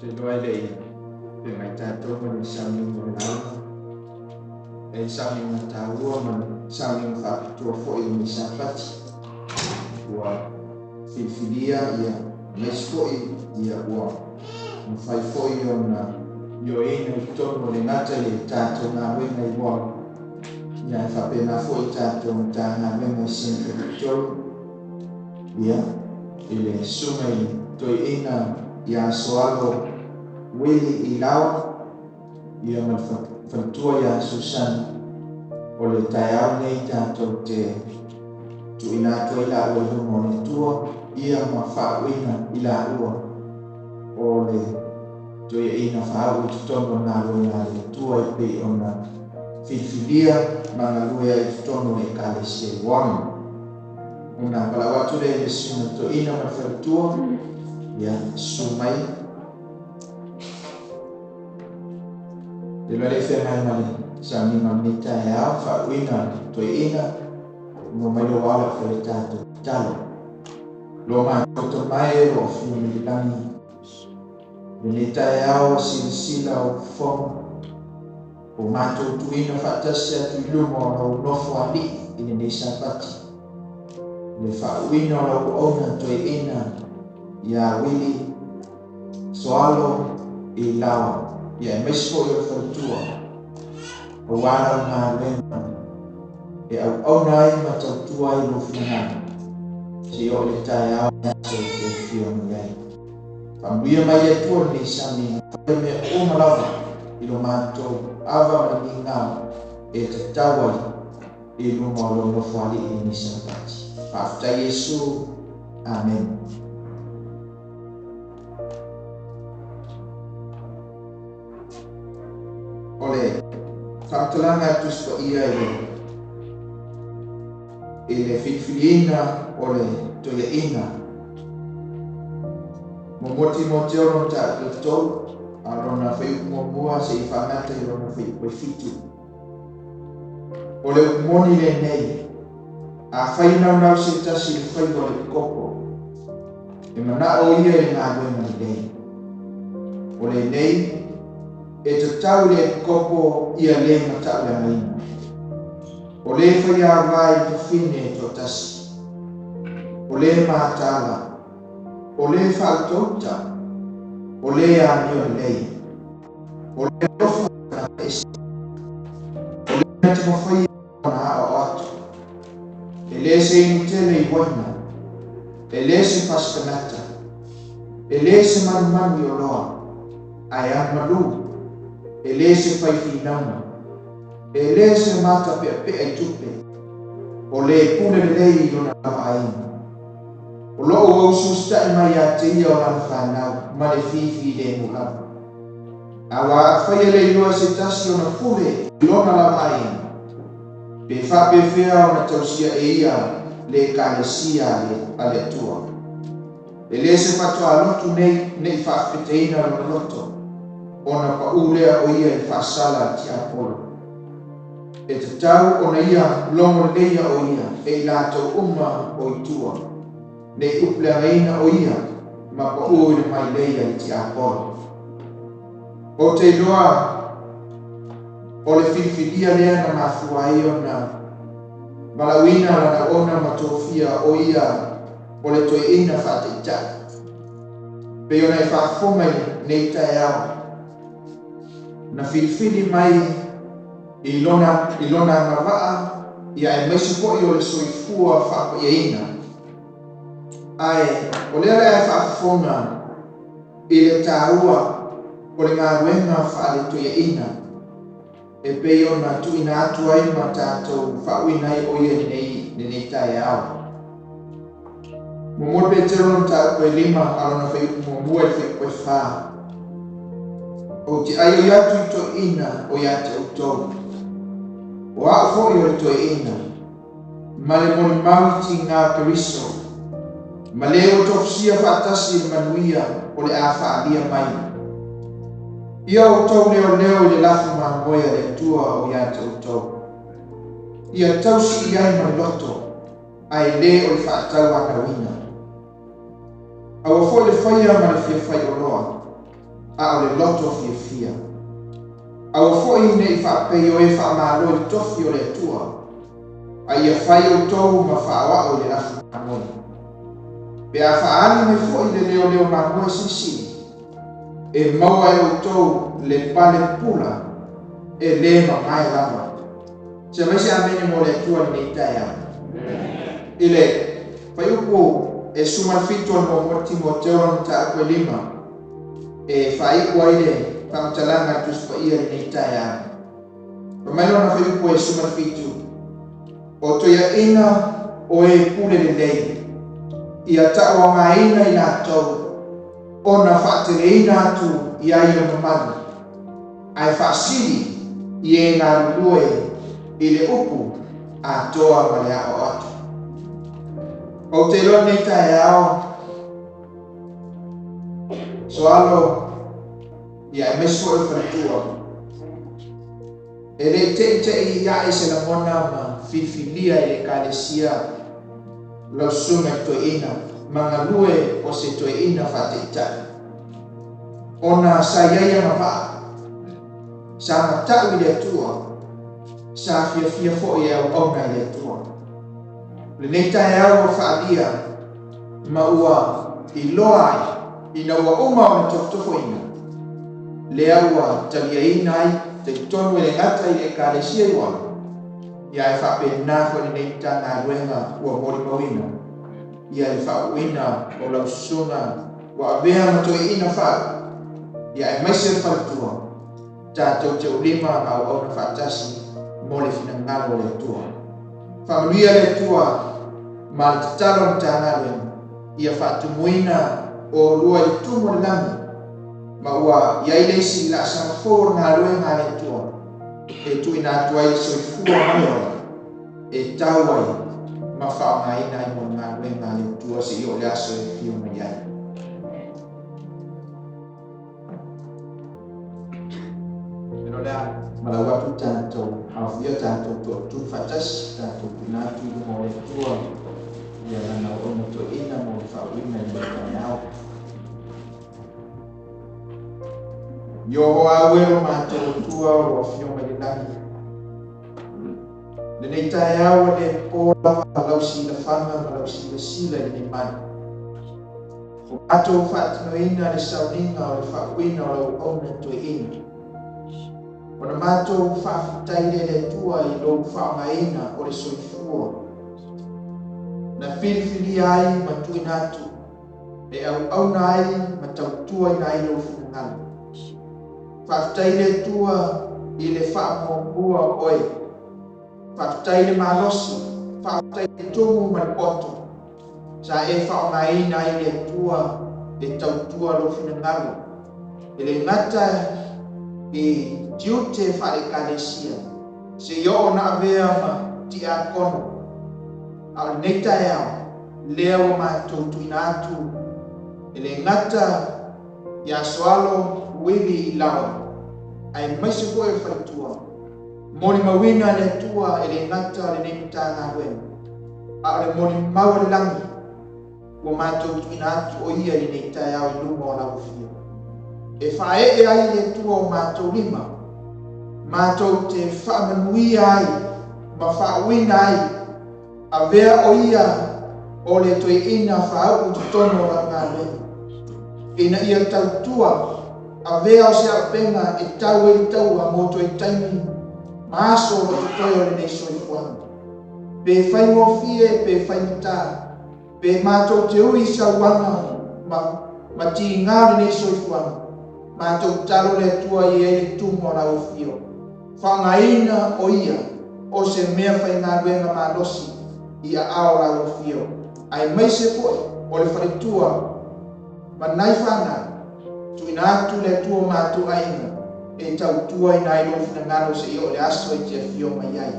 Te iloa e le i feagai tatou ma le sauniga o le lauga, e sauniga taua ma le sauniga faapitoa foi i lenei Sapati ua filifilia ia aemaise foi ia ua mafai foi ona ioeina i totonu o le gata i le tatou galuega i Uamu, ia ae faapena foi i tatou Matagaluega i Central Victoria, ia i le susuga i le Toeaina ia Soalo Willie Ilaoa, ia ma le faletua ia Susana. O le taeao lenei tatou te tuuina atu ai laua i luma o le Atua, ia ma faauuina i laua o le toeaina faauu i totonu o le galuega a le Atua e pei ona filifilia ma galue ai i totonu o le Ekalesia i Uamu. Ona valaau atu lea i le susuga i le toeaina ma le faletua, ia susu mai. Te loa le feagai ma le sauniga o lenei taeao, faauuina le toeaina, mo mai lou ao le au fai tatou tatalo. Lo matou Tama e o lo o afio mai le lagi, lenei taeao silasila o fofoga, o matou tuuina faatasi atu i luma o lau nofo alii i lenei Sapati. Le faauuina o lau auauna toeaina ia Wili Soalo i Laoa, ia aemaise foi o le faletua, aua lau galuega e auauna ai ma tautua ai lou finagalo, seia oo i le taeao i le aso e te afio mai ai. Faamanuia mai le Atua lenei sauniga, faia mea uma lava i lo matou ava ma le migao e tatau ai i luma o lou nofoalii i lenei Sapati. Faafetai Iesu. Amen. O le faamatalaga a Tusi Paia i le filifiliina o le toeaina. Muamua Timoteo lona mataupu e 3, a lona fuaiupu muamua seia faagata i lona fuaiupu e 7. O le upu moni lenei, afai e naunau se tasi i le faiva o le epikopo, e manao ia i le galuega lelei. O lenei, e tatau i le epikopo ia le matauleagaina, o le faiava i le fafine e toatasi, o le mataala, o le faautauta, o le amio lelei, o le alofa i tagata ese, o le na te mafaia ona aoao atu, e le se inu tele i uaina, e le se fasikanata, e le se manumanu i oloa, ae alumalu, e le se fai finauga, e le se mata peapea i tupe, o le pule lelei i lona lava aiga. O loo ua usiusitai mai ia te ia o lana fanau ma le fifi lemu lava. Aua afai e le iloa e se tasi ona pule i lona lava aiga, pe faapefea ona tausia e ia le Ekalesia a le Atua. E le se faatoa lotu nei ne i faafeteina lona loto, ona paʻū lea o ia i le faasala a le tiapolo. E tatau ona ia logo leleia o ia e i latou uma o i tua, ne i upuleagaina o ia ma paʻū i le mailei a le tiapolo. Ou te iloa o le filifilia lea na mafua ai ona valaauina lana auauna ma tofia o ia o le toeaina faataitai. Pei ona e faafofoga i lenei taeao, na filifili mai i lona agavaa ia aemaise foi o le soifua faapaiaina. Ae o lea le a e faafofoga i le taua o le galuega faaletoiaina e pei ona tuuina atu ai ma tatou faauuina ai o ia i lenei taeao. Muamua Petero lona mataupu e 5 a lona fuaiupu muamua i le fuaiupu e 4. Ou te aioi atu i toeaiina o ia te outou, o au foi o le toeaina, ma le molimau i tiga o Keriso, ma le ua tofusia faatasi i le manuia o le a faaalia mai. Ia outou leoleo i le lafu mamoe a le Atua o ia te outou. Ia tausi i ai ma le loto, ae le o le faatauanauina. Aua foi le faia ma le fia faioloa, a o le loto fiafia. Aua foi ne i faapei o e faamalo i le tofi o le Atua, a ia fai outou ma faaoao i le afu mamoe. Pe a faaali mai foi le leoleo mamoe silisili, e maua e outou le pale pula e le mamae lava. Se aumai se amene mo le Atua i lenei taeao. I le fuaiupu e 17 o le muamua Timoteo lona mataupu e 5, e faaiu ai le faamatalaga a le Tusi Paia i lenei taeao. Fai mai lona fuaiupu e 17, O toeaiina o e pule lelei, ia tauaogaina i latou ona faateleina atu i ai le mamalu, ae faasili i e galulue i le upu atoa ma le aoao atu. Ou te iloa lenei taeao, Soalo, ia aemaise foi o le faletua, e le i te'i te'i ae se lagona ma filifilia e le Ekalesia lau susuga i le toeaina ma galue o se toeaina faataitai, ona sa i ai agavaa, sa mata'u i le Atua, sa fiafia foi e auauna i le Atua. O lenei taeao ua faaalia ma ua iloa ai ina ua uma ona tofotofoina, lea ua taliaina ai, talitonu e le gata i le Ekalesia i Uaga, ia ae faapena foi lenei Matagaluega ua molimauina ia le faauuina o lau susuga ua avea ma toeaina faauu, ia aemaise le faletua, tatou te ulima ma auauna faatasi mo le finagalo o le Atua. Faamanuia le Atua ma le tatalo a le Matagaluega ia faatumuina oulua i le tumu o le lagi ma ua i ai le isi laasaga fou o le galuega a le Atua e tuuina atu ai le soifua ma le ola e tau ai ma faaaogaina ai mo le galuega a le Atua seia oo i le aso e afio mai ai. Ina o le a malau atu tatou aofia tatou toatutulu faatasi, tatou tuuina atu i luma o le Atua ia lana auauna toeaina mo le faauuina i lenei taeao. Ioho au e lo matou Atua o lo afio mai le lagi. Lenei taeao ua le po lava lau silafaga ma lau silasila i lenei mai. Ua matou faatinoina le sauniga o le faauuina o lau auauna toeaina. Ona matou faafetai lea i le Atua i lou faaaogaina o le soifua na filifilia ai ma tuuina atu e auauna ai ma tautuaina ai lou finagalo. Faafetai i le Atua i le faamuamua o oe. Faafetai i le malosi, faafetai i le tumu ma le poto sa e faaaogaina ai le Atua e tautua lou finagalo, e le gata i tiute faale-Ekalesia, seia oo ona avea ma tiakono. A o lenei taeao, lea ua matou tuuina atu e le gata ia Soalo Uili i Laoa, aemaise foi o le faletua, molimauina le Atua e le gata o lenei Matagaluega, a o le molimau a le lagi ua matou tuuina atu o ia i lenei taeao i luma o lau Afio. E faaee ai le Atua o matou lima, matou te faamanuia ai ma faauuina ai, avea o ia o le toeaina faauu i totonu o lau galuega, ina ia tautua, avea o se auupega e tau ai le taua mo toe taimi ma aso o lo o totoe o lenei soifuaga. Pe faigofie pe faigata, pe matou te ui i sauaga ma, ma tiga o lenei soifuaga, matou tatalo le Atua ia i ai le tumu o lau afio. Faaaogaina o ia o se mea faigaluega malosi i aao o lau afio, aemaise foi o le faletua ma nai fanau, tuuina atu le Atua o matou aiga e tautuaina ai lou finagalo seia oo i le aso e te afio mai ai.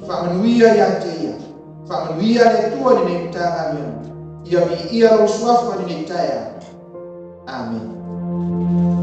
Faamanuia ia te ia. Faamanuia le Atua i lenei Matagaluega. Ia viia lou suafa i lenei taeao. Amene.